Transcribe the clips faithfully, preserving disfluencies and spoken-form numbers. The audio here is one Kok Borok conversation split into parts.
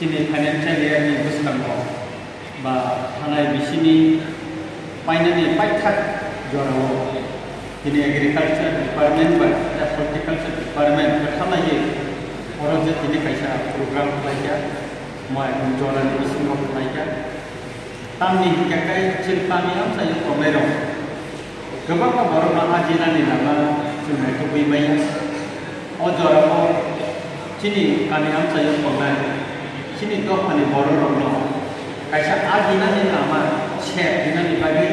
Chini financial year ni bwskango ba thanai bisini painani paithak jorao chini agriculture department bai tei horticulture department kwthalaiwi oro je tini kaisa program khlaikha, mai jorani bisingo khlaikha. Tamni hinkhe kai chini kami amchaio tongnai rok kwbangma borokno ajinani lama chwng naitugwi maya. O jorao chini kami amchaio tongnai chini dophani bororokno kaisa ajinani lama sep rinani bagwi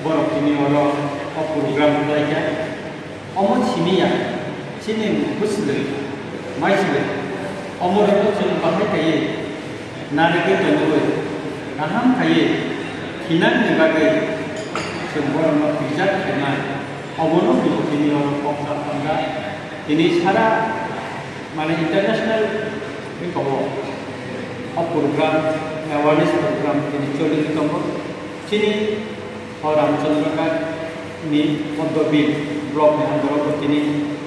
borok tini oro o program khlaikha. Omo simi ya, chini bwswlwi, maichwlwi, omorokno chwng bahai khaiwi narigwi tongwi, kaham khaiwi thinangni bagwi chwng borokno preserve khaimai, obono chwng tini oro kok sa thangkha. Tini sara, mane, international wngkha o, o program, awareness program tini choliwi tongo. Chini o Ramchandra Ghat ni Poddobil block ni under o tini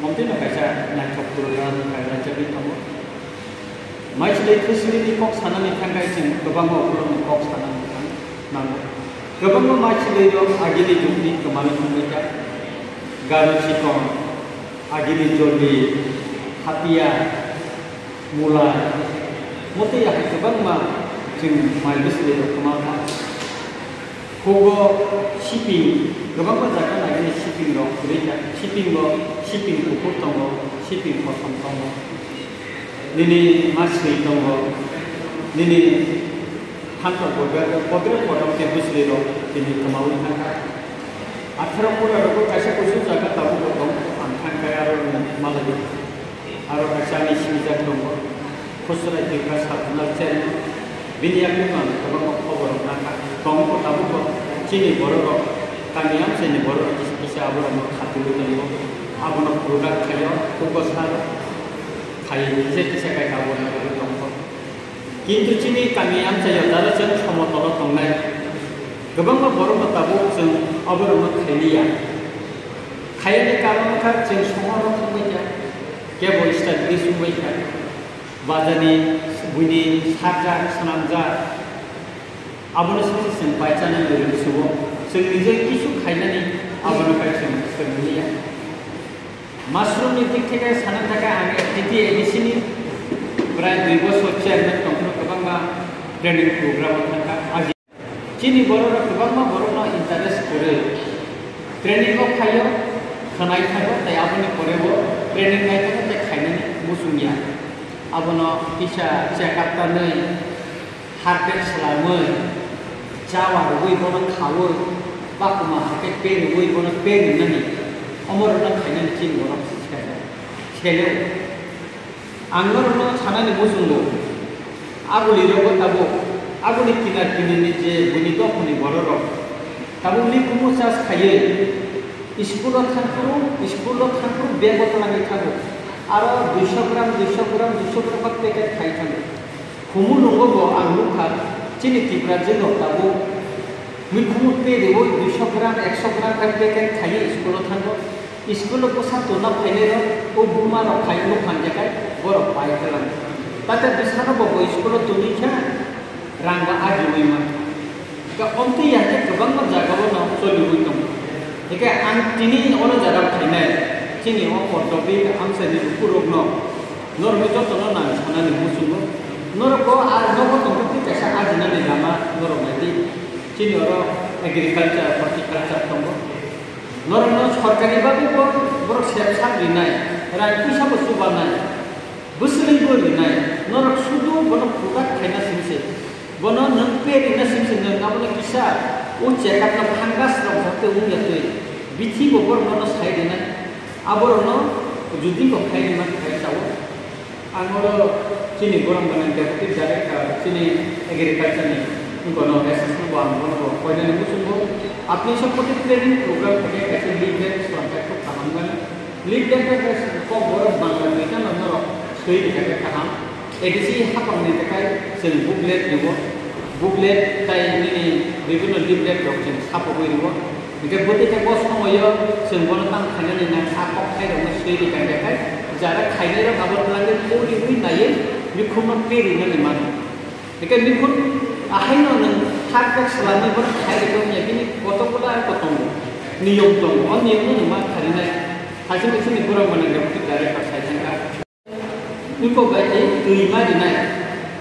omtwi no kaisa naithok program khlaijagwi tongo. Maichwlwi Khwswlwini kok sanani thangkhe chwng kwbangma ukulokni kok sanani thang nango. Kwbangma maichwlwi rok agini jugni kwmani thangbaikha. Garo chikon, agini joli, hapia, mulai, motwi ya hai kwbangma chwng mai bwswlwi rok kwma kha. Hugo shipping, kwbangma jaga nagini shipping rok kwrwi kha. Shipping bo shipping kuphur tongo, shipping kosom tongo. Nini masri tongo, nini thansa bodol, bodol bodol khe bwswlwi rok tini kwmawi thangkha. Atharo pura rogo kaisa kusu jaga tabuk bo tong, ang thangkha aro malai. Aro kaisa ani sinijak tongo, Khosrai Tripura Sub-Zonal Chairman, bini yakni ang kwbangma khobor rok nakha. Tongo tabukbo chini borok rok, kami amchaini borok rok kisa kisa aborokno khatungwi tongo. Abono product khaio, hugo sar khai kisa kisa khai abono rwgwi tongo. Kintu chini kami amchaio jara chwng somotolo tongnai kwbangma borokno tabuk chwng aborokno khailiya. Khaiyani karon wngkha chwng sohoro thangbaikha. Kebo study sungbaikha, bajani buini sarjak, swnamjak, abono simi chwng bai chanani rwgwi sugo. Chwng nijor kisu khainani abono bai chwng swrwngya. Mushroom ni dik theke sana thaka ang A T A D C ni prai dui bosor chairman tongphuru kwbangma training program o thangkha. Chini borok rok kwbangma borok no interest kwrwi. Training o phaio, khwnai thago, tei aboni pore bo training nai thago, tei khainani muchung ya. Abono kisa check up tanwi, harpet swlamwi, jawa rwui bono khaui, bakuma hakhe pe rwui bono pe rwnani, omo rwna khainani chini borok se-, se-, seleo. Ang norokno sanani muchungo, aboni rogo tabuk, aboni kinar kinirni je buini dophani bororok, tabuk mikhumu chas khaiwi, school-o thangphuru, school-o thangphuru bag-o twlangwi thango. Aro duiso gram, duiso gram, duiso gram ba packet khai thango. Humu nungo bo ang nukha, chini Tripura jwngno tabuk mikhumu twi rwui duiso gram, ekso gram khai packet khaiwi school-o thango. School-o bwsa tonna phainairok o buma rok phai nuk phan jekai borok pai twlang. Tata bwsano bo bo school-o twnwi kha rang ba agiui man. Ka omtwi ya khe kwbangma jagao no choliui tongo. Hikhe ang tini oro jaga phainai chini o Pordobi amchaini lukurokno norokno jotono nang sanani muchungo. Norok bo a nogo tongkha twi kaisa ajinani lama norok naidi. Chini oro agriculture, horticulture tongo. Norokno sorkari bagwi bo borok sep sak rinai, rang puisa bo chubanai, bwswlwi bo rinai, norok sudu bono product khaina simi se, bono nwng pe rina simi se, nwng abono kisa o check up no fungus rok bo tei wngya twi, bithi bo borok nono sai rinai, aborokno judi bo khai rima khai chao. Ang oro chini borok gwnang Deputy Director, chini Agriculture ni, wngkha no S S no bo ang bono bo koinani muchungo. Apni sokoti training program theke kaisa leaflet swlamkhe khub kaham gana. Leaflet khe kok borok Bangla duita no norok swi rikha khe kaham. A D C hapang ni tekai chwng booklet ribo. Booklet tai nini bibhinno leaflet rok chwng sapogwi ribo. Hingke bwtwi khe bo somoyo chwng bono tang khainani nang a kok khairokno swi rikha khe khai, jara khainairok abo twlangwi poriwi naiwi mikhumno peri nani mano. Hingke miphun ahaino nwng hak bek swlamwi bono khai rwkhe wngya, bini kotokgola tongo, niyom tongo, o niyomno nwng ma kharinai. Haising sini borok mwnang deputy director sai thangkha. Iko bai twi ma rinai.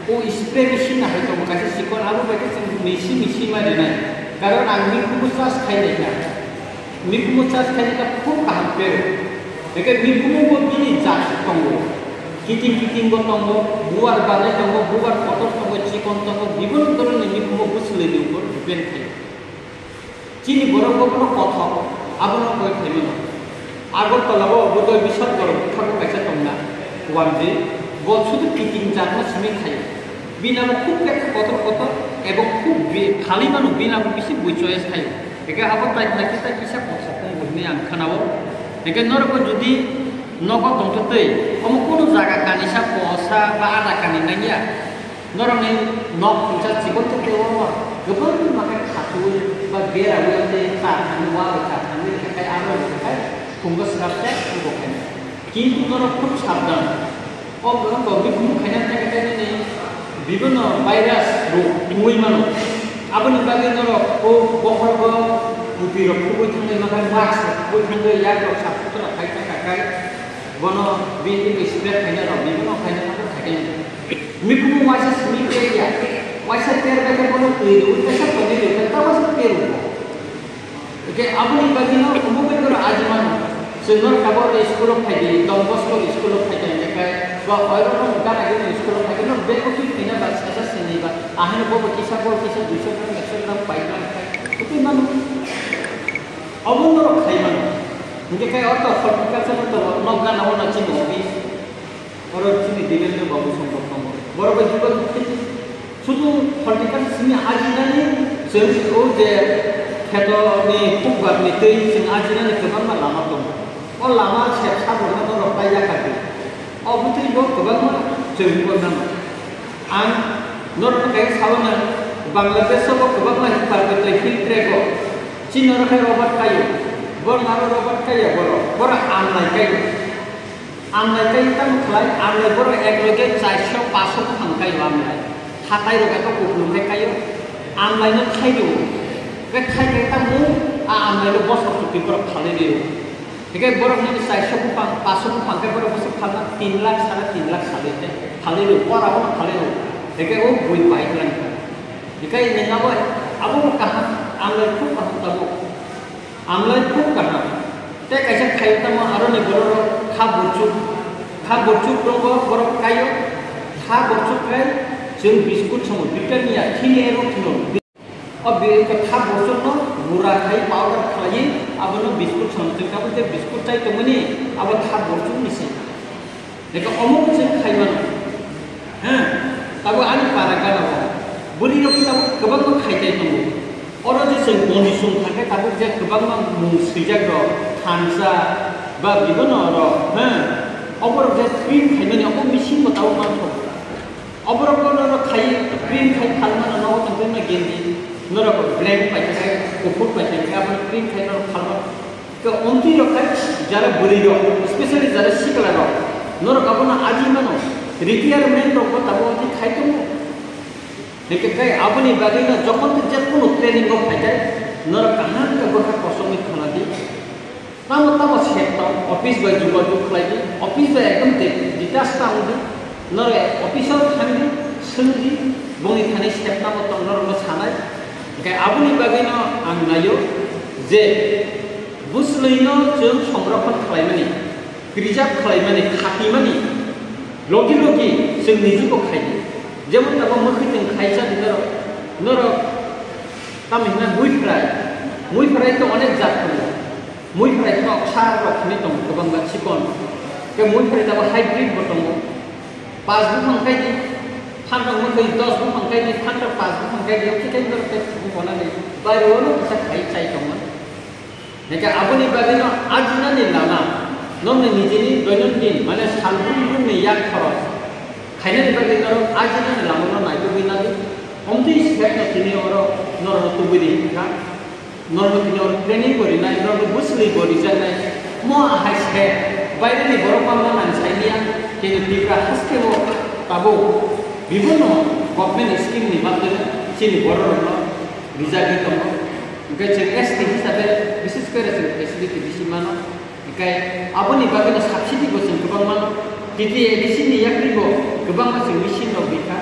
O spray machine hai tongo kaisa chikon, abo bai khe chwng misi misi ma rinai. Karon ang mikhumu charge khai nai kha. Mikhumu charge khai nai kha, khub kaham pero. Hingke mikhumu bo bini jat tongo. Kiting kiting bo tongo, buar balai tongo, buar kotor tongo, chikon tongo, bibinno dhoronni mikhumu bwswlwi ni upor depend khai. Chini borok bo bono kothok, abono koi khaimano. Agartala o Budoi Bisal Borok bwkha bo kaisa tongna, Wamjwi, bo sudu kiting jatno simi khaio. Bini abo khub khe kotor kotor, ebo khub bi-, phalwi mano, bini abo bisi bui choice khaio. Hingke abo tai naki tai kisa kothok tongo hinwi ang khanao. Hingke norokbo jodi nogo tongtwtwi, omo kunu jaga kanisa posa ba ada kani nangya, norokni nok phungsa chikon tei tei o kwbangma khe khatui ba bera ui tei ta thangwi wa bai ta thangwi khe khai aro khe khai phungo swrap tei wngbo khe. Kintu norok khub sabdan. O borok bo bikhumu khaina tei tei nini bibinno virus rok tungwi mano. Aboni bagwi norok o bokhorgo bwtwi rok khugwi thangwi makhai mask rok khugwi thangwi yak rok sap sutra khai tei khai bono bini spread khaina rok bibinno khaina thangwi khai. Mikhumu waisa simi ter ya, waisa ter bai khe bono twi rw, kaisa tongwi rw, ta waisa ter rw. Hingke aboni bagwino omo bai bono aji mano. Chwng no tabuk school o phai di, Don Bosco school o phai di, hingke ba oiro no gana gini school o phai di, no bag o twi khaina ba saja sini ba, ahino bobo kisa bol kisa duiso gram, ekso gram pai gram khai, twi mano. Obo norok khai mano. Hingke kai ortho horticulture no tongo, nok gana o na chini office. Oro chini D L N babu songkok tongo. Borok bai jogajog khaidi. Sudu horticulture simi ajinani chwng o je kheto ni hukbar ni twi chwng ajinani kwbangma lama tongo. O lama se sabrokno norok tai ya kha di. O bwtwi bo kwbangma chwng bo nang. Ang norok kai sabana Bangladesh o bo kwbangma hukbar ni twi hill track o. Chini oro khai Robert Kayo. Borok aro Robert Kayo borok. Borok amlai kayo. Amlai kai tamo khlai, amlai borok ek loge charso paso buphang kai o amlai. Hatai rok eko kuplung kai kai o. Amlai no khai rio. Ke khai kai tamo a amlai no bosor chuti borok phalwi rio. Hingke borok nini charso buphang, paso buphang khe borok bosor phalna tin lakh, sara tin lakh salwi khe phalwi rio. Pora bono phalwi rio. Hingke o bui pai khlai. Hingke nini abo, abo kaham, amlai khub kaham tabuk. Amlai khub kaham. Tei kaisa khaio tamo aroni bororok kha burchuk. Kha burchuk tongo borok kaio. Kha burchuk khai chwng biskut songo, Britannia, thin ero thwno. O bi-, kha burchukno gura khai powder khlaiwi abono biskut songo. Chwng tabuk je biskut chai tongmani abo kha burchukni se. Eka omo khe chwng khai mano. Ha? Tabuk ani para gana o. Bwrwi rok tabuk kwbangma khai khai tongo. Oro je chwng boni chwng thangkhe tabuk je kwbangma mung swijak rok, thansa ba bibino rok, ha? Oborok je print khaimani obo machine bo tabuk manthogo. Oborok no norok khai print khai phalmano nogo tongkhe no genji. Norok blank paikha khai, kuphur paikha khai abono print khai norok phalmano. Ke ontwi rok khai jara bwrwi rok, especially jara sikla rok, norok abono aji mano, retirement rok bo tabuk ontwi khai tongo. Hingke kai aboni bagwi no jokhon tei jekunu training rok phai khai, norok kaham khe bwkha kosongwi khna di. Tamo tamo sep tong, office bai jogajog khlai di, office bai ekdom de-, detach ta wng di. Norok office o thang di, swng di, bongni thani sep tamo tong norokno sanai. Hingke aboni bagwi no ang naio je, Bwswlwino chwng songrokhon khlaimani, preserve khlaimani, khatimani, logi logi chwng niji bo khai di. Jemon tabuk mwkhwi chwng khaisa di norok, norok tamo hwnna muiphrai, muiphrai to onek jat tongo. Muiphrai to ksa rok hwnwi tongo kwbangma chikon. Tei muiphrai tabuk hybrid bo tongo. Panch buphang khai di, phantok mwkhwi dos buphang khai di, phantok panch buphang khai di, omo khe tei norok tei buphang nani bai rw no kisa khai chai tongmani. Hingke aboni bagwino ajinani lama, nokni nijini doinondin, mane salbrum brumni yak khoros khainani bagwi norok ajinani lamano naitugwi nadi. Omtwi sekno tini oro norokno tubui di wngkha. Norokno tini oro training bo rinai, norokno bwswlwi bo rijaknai. Mo ahai se baireni borok bangma nang saimanya, kini Tripura haste o tabuk bibonno Government scheme ni maddhome chini borok rokno rijagwi tongo. Hwnkhe chwng S T hisabe bises kore chwng facility bisi mano. Hwnkhe aboni bagwino subsidy bo chwng kwbang mano. T T A D C ni yakri bo kwbangma chwng machine rok rikha,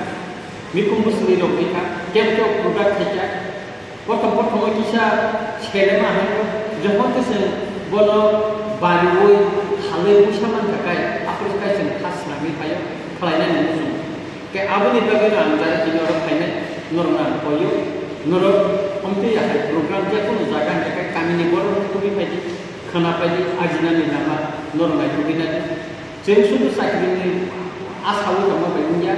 mikhum bwswli rok rikha, kebo kebo product khaikha. Prothom prothom o kisa selema hai, jokhon khe chwng bono bariwi halwi buisa mankha kai, aphuru khe chwng kha swnamwi phaio, khlainani muchung. Khe aboni bagwino ang jara tini oro phainai, norokno ang koio, norok omtwi ya hai program jekunu jaga hwnkhe kamini borok tubui phaidi, khwna phaidi, ajinani lama norok naitugwi naidi. Chwng sudu chakrini asaui tongma bai wngya,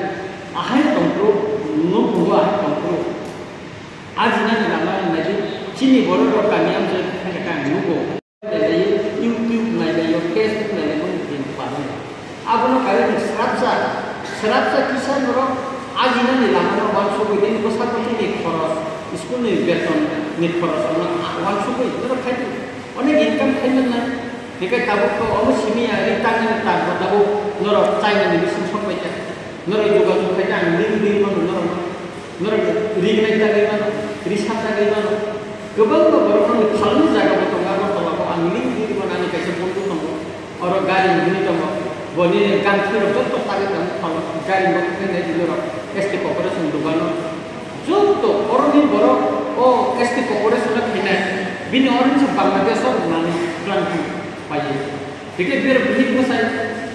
ahai tongphuru, nukhungo ahai tongphuru. Ajinani lama wngnaidi, chini borok rok kami amchai thangkha ang nugo. Nailai, YouTube nailai, Facebook nailai, mung din pano. Abono kare ni srapsa, srapsa kisa norok ajinani lama no wansugwi din bwsa bwtwi ni khoros, school ni beton ni khoros no wansugwi norok khaidi. Onek income khaimannai. Hikai tabuk to omo simi ya, ri tangni tabuk norok China ni bising sok bai kha. Norok jogajog khai khe ang ring ring mano norok. Norok ring nai tagwi mano, risa tagwi mano. Kwbangma borok no phalni jaga bo tongo, Agartala o ang ring ring mano, ani kaisa bondhu tongo. Oro gari hwnwi tongo. Boni ganthi rok joto tagwi tongo, phal gari bo thangwi nai di norok. S T corporation dogano. Joto oroni borok o S T corporation o khainai. Bini oroni se Bangladesh o rwnani plan khainai. Paiye. Hingke bero bihik bwsai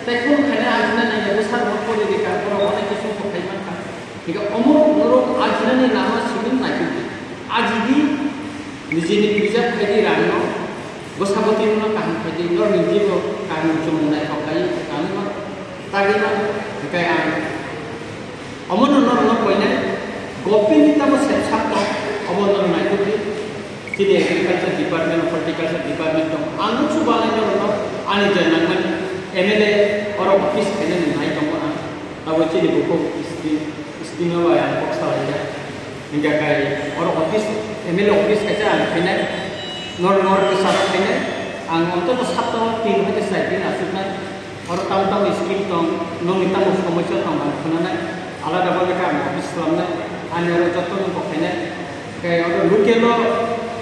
tei kunu khaina ajina nangya bwsa rok pori rika, borok onek kisu bo khai mankha. Hingke omo norok ajinani lama simi naitugdi. Ajidi nijini preserve khaidi rangno, bwsa bwtwi no kaham khaidi, norokni jibo kaham chumung naithok khai kanwi mano, tagwi mano. Hingke ang Omono norokno koinai government ni tamo sep sak tong, obo norok naitugdi. Chini agriculture department, horticulture department tong. Ang no chubalai norokno ani je nangmani M L A oro office khainani nai tongo ang. Abo chini bukhuk scheme, scheme no bai ang kok salaijak. Hingkha kai oro office, M L A office kaisa ang khainai. Nor, nor kwsa khainai. Ang ontoto sapta o tin hai khe char din achuknai. Oro tamo tamo scheme tong, nongni tamo somosya tong ang khwnanai, alada bagwi khe ang office khwlamnai, ani oro joto no bo khainai. Khe oro local o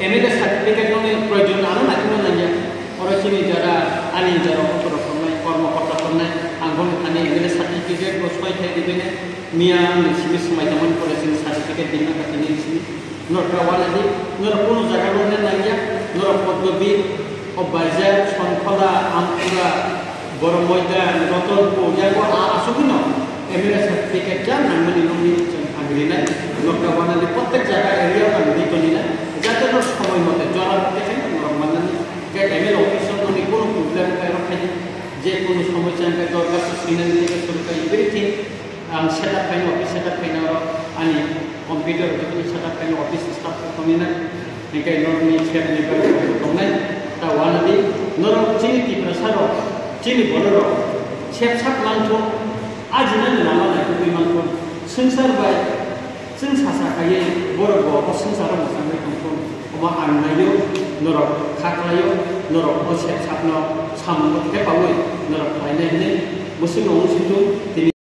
M L A certificate nongni proyojon ano naithokno nangya. Oro chini jara, ani jara authority tongnai, kormokorta tongnai, ang bono thani M L A certificate bo soi thai rwbainai, miya ani simi swmai tongmani pore chini certificate rimna kha tini simi. Norok ta wanadi, norok kunu jaga rwna nangya, norok Poddobi, o Baijak, Sonkhola, Amkura, Boromboita, Rotonpur, yago a asugino M L A certificate ja nangmani nongni chwng ang rinai. Norok ta wanadi, prottek jaga area o ang ri tonina, jate norok somoi mote, jora mote khe norok mannani. Khe M L A office o nongni kunu problem khe rok khaidi, je kunu somosya khe dorkhasto swinani theke suru khe everything. Ang setup khaina office setup khaina oro ani computer joto setup khaina office staff rok tongnai na, hingke norokni chepni bagwi tongnai. Ta wanadi norok chini Tiprasa rok, chini borok rok sepsak mangthung, ajinani lama naitugwi mangthung, swngchar bai chwng sasa khaiwi borok bo o swngcharo mwchangwi tongthung. Omo ang naio, norok kha khlaio, norok o sepsakno samungo thepaui norok khlainai hwnwi bwswkno wng sitwng tini.